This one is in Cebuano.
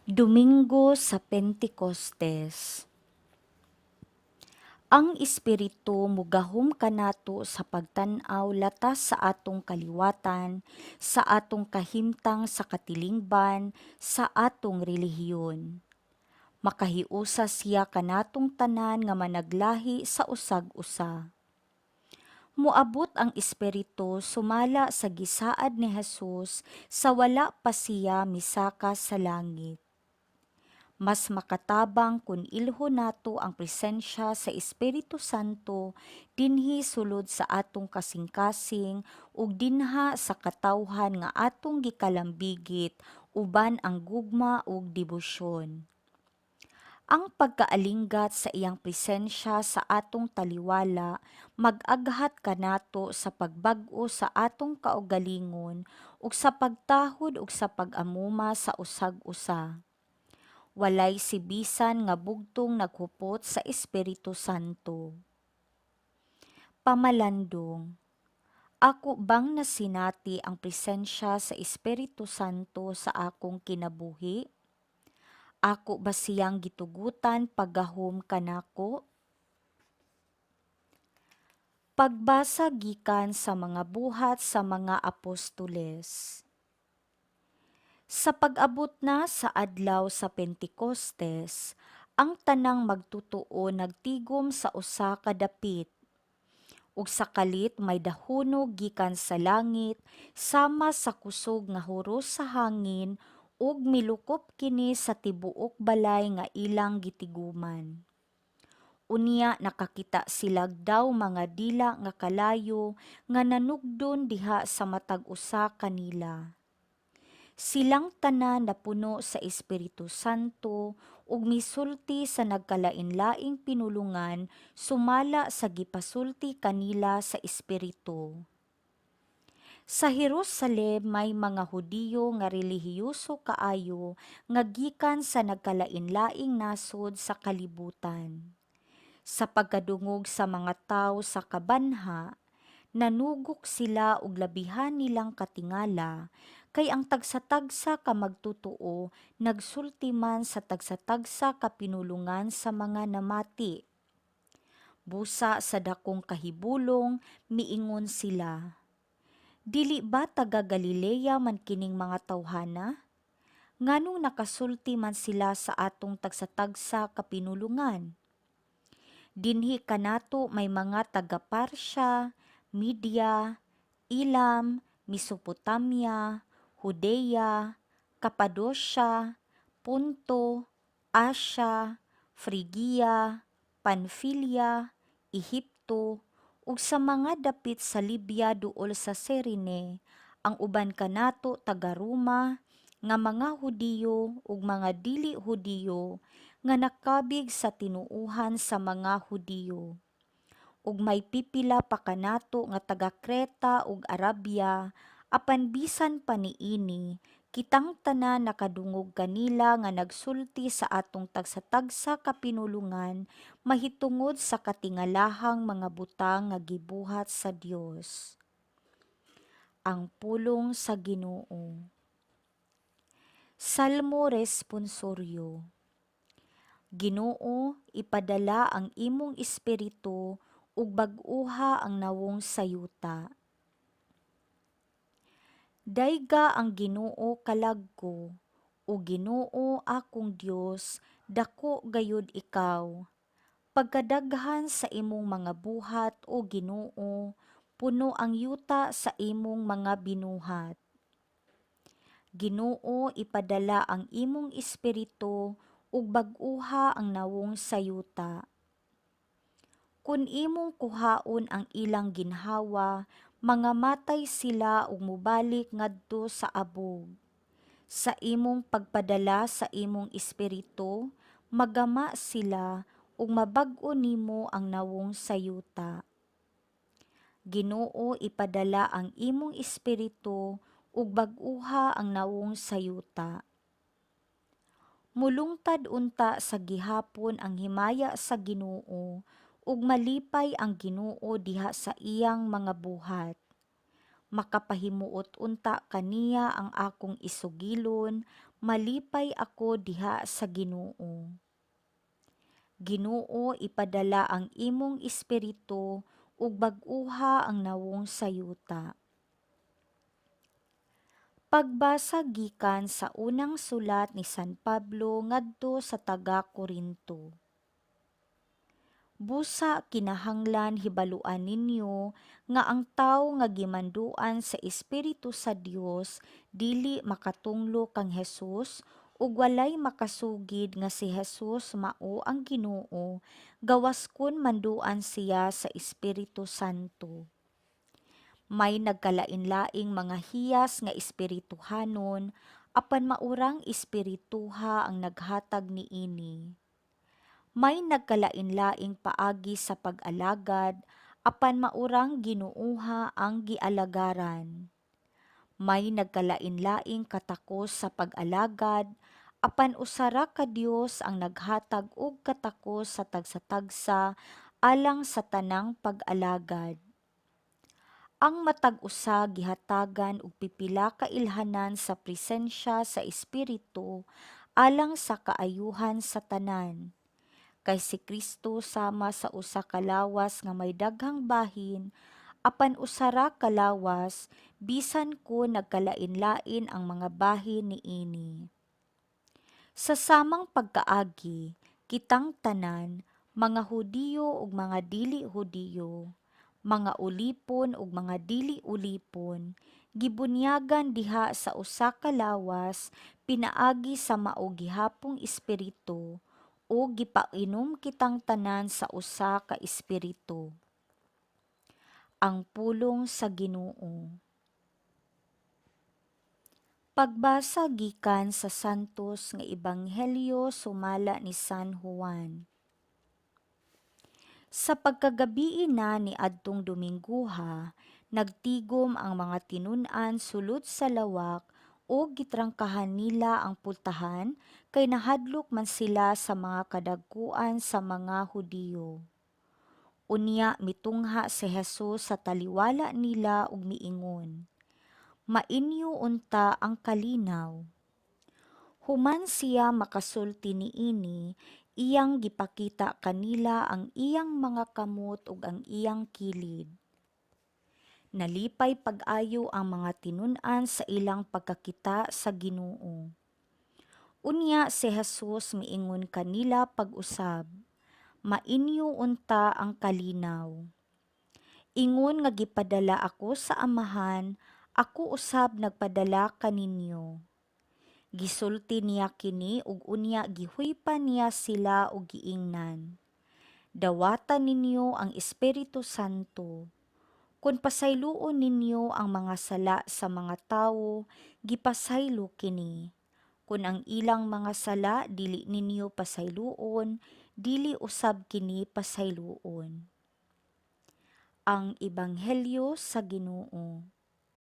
Domingo sa Pentecostes. Ang Espiritu mugahom kanato sa pagtan-aw latas sa atong kaliwatan, sa atong kahimtang sa katilingban, sa atong relihiyon. Makahiusa siya kanatong tanan nga managlahi sa usag-usa. Moabot ang Espiritu sumala sa gisaad ni Jesus sa wala pa siya misaka sa langit. Mas makatabang kun ilhon nato ang presensya sa Espiritu Santo dinhi sulod sa atong kasing-kasing ug dinha sa katawhan nga atong gikalambigit uban ang gugma ug debosyon. Ang pagkaalinggat sa iyang presensya sa atong taliwala mag-aghat kanato sa pagbag-o sa atong kaugalingon ug sa pagtahod ug sa pag-amuma sa usag-usa. Walay sibisan nga bugtong naghupot sa Espiritu Santo. Pamalandong. Ako bang nasinati ang presensya sa Espiritu Santo sa akong kinabuhi? Ako ba siyang gitugutan paggahom kanako? Pagbasa gikan sa mga Buhat sa mga Apostoles. Sa pag-abot na sa adlaw sa Pentecostes, ang tanang magtutoo nagtigom sa usa ka dapit. Ug sa kalit may dahunog gikan sa langit sama sa kusog nga huros sa hangin ug milukop kini sa tibuok balay nga ilang gitiguman. Unya nakakita silag daw mga dila nga kalayo nga nanugdon diha sa matag usa kanila. Silang tanan napuno sa Espiritu Santo ug misulti sa nagkalain-laing pinulungan sumala sa gipasulti kanila sa Espiritu. Sa Jerusalem may mga Hudiyo nga relihiyoso kaayo nga gikan sa nagkalain-laing nasod sa kalibutan. Sa pagkadungog sa mga tawo sa kabanha, nanugok sila og labihan nilang katingala kay ang tagsa-tagsa ka magtotoo nagsulti man sa tagsa-tagsa ka pinulungan sa mga namati. Busa sa dakong kahibulong miingon sila, "Dili ba taga Galilea man kining mga tawhana? Nganong nakasulti man sila sa atong tagsa-tagsa ka pinulungan? Dinhi kanato may mga taga Partia, Media, Elam, Mesopotamia, Judea, Capadocia, Ponto, Asia, Frigia, Panfilia, Ehipto, ug sa mga dapit sa Libya duol sa Cirene, ang uban kanato taga Roma, nga mga Hudiyo ug mga dili Hudiyo nga nakabig sa tinuohan sa mga Hudiyo. Ug may pipila pa kanato nga taga Creta ug Arabia, apan bisan pa niini, kitang tanan nakadungog kanila nga nagsulti sa atong tagsa-tagsa ka pinulungan mahitungod sa katingalahang mga butang nga gibuhat sa Dios." Ang pulong sa Ginoo. Salmo Responsoryo. Ginoo, ipadala ang imong Espiritu ug bag-oha ang nawong sa yuta. Dayga ang Ginoo kalag ko. O Ginoo akong Dios, dako gayud ikaw. Pagkadaghan sa imong mga buhat, o Ginoo, puno ang yuta sa imong mga binuhat. Ginoo, ipadala ang imong Espiritu ug bag-oha ang nawong sa yuta. Kun imong kuhaon ang ilang ginhawa, mangamatay sila ug mobalik ngadto sa abog. Sa imong pagpadala sa imong Espiritu, magama sila ug mabag-o nimo ang nawong sa yuta. Ginoo, ipadala ang imong Espiritu ug bag-oha ang nawong sa yuta. Mulungtad unta sa gihapon ang himaya sa Ginoo ug malipay ang Ginoo diha sa iyang mga buhat. Makapahimuot unta kaniya ang akong isugilon, Malipay ako diha sa Ginoo. Ginoo, ipadala ang imong Espiritu ug bag-oha ang nawong sa yuta. Pagbasa gikan sa unang sulat ni San Pablo ngadto sa taga-Korinto. Busa kinahanglan hibaluan ninyo nga ang tawo nga gimanduan sa Espiritu sa Dios dili makatunglo kang Jesus, ug walay makasugid nga si Jesus mao ang Ginoo gawas kon manduan siya sa Espiritu Santo. May nagkalain-laing mga hiyas nga espirituhanon, apan maurang Espirituha ang naghatag niini. May nagkalain-laing paagi sa pag-alagad, apan maurang Ginooha ang gialagaran. May nagkalain-laing katakos sa pag-alagad, apan usa ra ka Dios ang naghatag og katakos sa tagsa-tagsa alang sa tanang pag-alagad. Ang matag usa gihatagan og pipila ka ilhanan sa presensya sa Espiritu alang sa kaayuhan sa tanan. Kay si Kristo sama sa usa ka lawas nga may daghang bahin, apan usa ra ka lawas bisan kon nagkalain-lain ang mga bahin niini. Sa samang pagkaagi, kitang tanan, mga Hudiyo ug mga dili Hudiyo, mga ulipon ug mga dili ulipon, gibunyagan diha sa usa ka lawas pinaagi sa mao gihapong Espiritu, ug gipainom kitang tanan sa usa ka Espiritu. Ang pulong sa Ginoo. Pagbasa gikan sa Santos nga Ebanghelyo sumala ni San Juan. Sa pagkagabii na niadtong Dominggoha, nagtigom ang mga tinun-an sulod sa lawak ug gitrangkahan nila ang pultahan kay nahadlok man sila sa mga kadagkuan sa mga Hudiyo. Unya mitungha si Jesus sa taliwala nila ug miingon, "Mainyo unta ang kalinaw." Human siya makasulti niini, iyang gipakita kanila ang iyang mga kamot ug ang iyang kilid. Nalipay pag-ayo ang mga tinun-an sa ilang pagkakita sa Ginoo. Unya si Jesus miingon kanila pag-usab, "Mainyo unta ang kalinaw. Ingon nga gipadala ako sa Amahan, ako usab nagpadala kaninyo." Gisulti niya kini ug unya gihuypan niya sila ug giingnan, "Dawata ninyo ang Espiritu Santo. Kon pasayloon ninyo ang mga sala sa mga tawo, gipasaylo kini. Kon ang ilang mga sala dili ninyo pasayloon, dili usab kini pasayloon." Ang Ebanghelyo sa Ginoo.